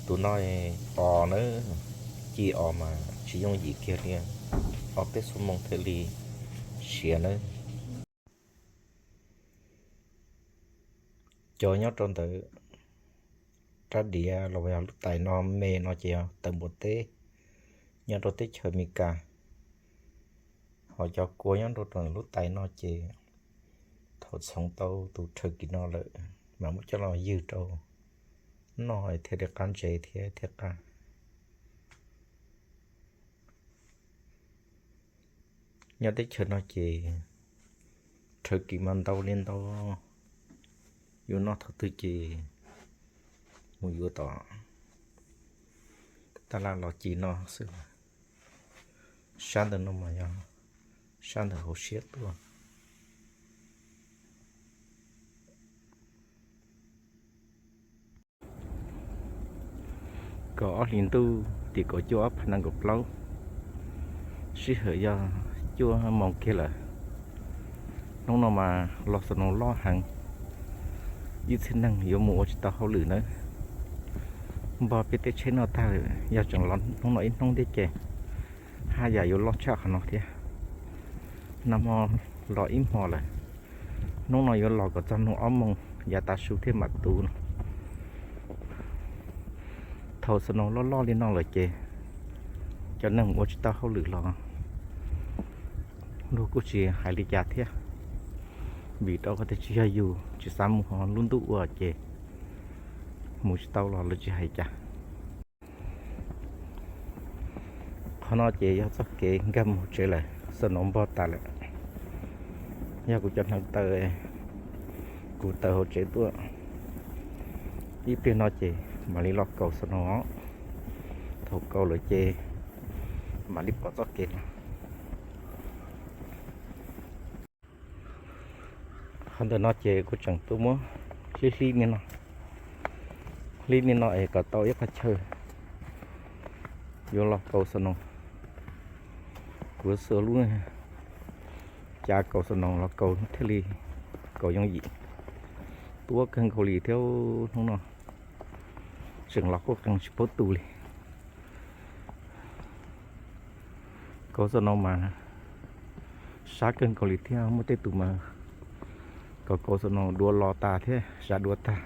Tus no os na, ci os mas tsis yooj yim kiag li, ob peb xuab moos thiaj li siav nawb. Cov nyob rau ntawm rab diav los yog lub tais no me no ces yog tawm npua teb nyob rau teb chaws Amelikas, ho cov kua nyob rau lub tais no ces thaum txhoov tau tus rhawv kis no lawm mas muab coj los ywg rau noj thiaj li qab ntsev thiab thiaj qab. Nyob teb chaws no ces rhawv kis mas ntau li ntau, yuav noj thaum twg ces mus yuav tom taj laj los ci no xwb. Sab ntawm no mas yog sab ntawm hauv siab tuaj. Kaum ob hlis ntuj tim kaum cuaj ob phav nees nkaum plaub, sij hawm yog cuaj moos kiag lawm. Hnub no mas los snow loj heev, ib txhia neeg yuav mus ua tsis tau hauj lwm nawb. Npog peb tej tsheb noj tag lawm, yog tseem los hnub no ib hnub thiab ces haj yam yuav loj tshaj qhov no thiab. Nag hmo los ib hmo lawm, hnub no yuav los kom txog nug ob moos yav tav su thiaj mam tu no. Thaum snow loj loj li no lawm ces cov neeg ua tsis tau hauj lwm los luag kuj tsis hais li cas thiab, vim rau qhov tias tsis yog yus tsis xav mus, ho lub ntuj ua ces mus tsis tau los lawv tsis hais cas. Qhov no ces yog txoj kev nkag mus hauv tsev lawm, snow npog tas lawm. Yog kuv cov hneev taw, kuv taws hauv tsev tuaj, ib pliag no ces mam li los kaus snow os. Thaum kaus lawm ces mam li pom txoj kev no. Qhov ntawm no ces kuv tseem tuaj muab hlib hlib li no, hlib li no es kom tau ib qho chaw yuav los kaus snow. Kuv xuas lub cav kaus snow los kaus thiaj li kaus yooj yim. Tuab kawg nkaus li thiab hnub no, tseem los quaj qees tsis paub tu li. Kaus snow mas sab kawg nkaus li thiab, muaj tej tus mas kaus kaus snow dua los tas thiab sab dua tag.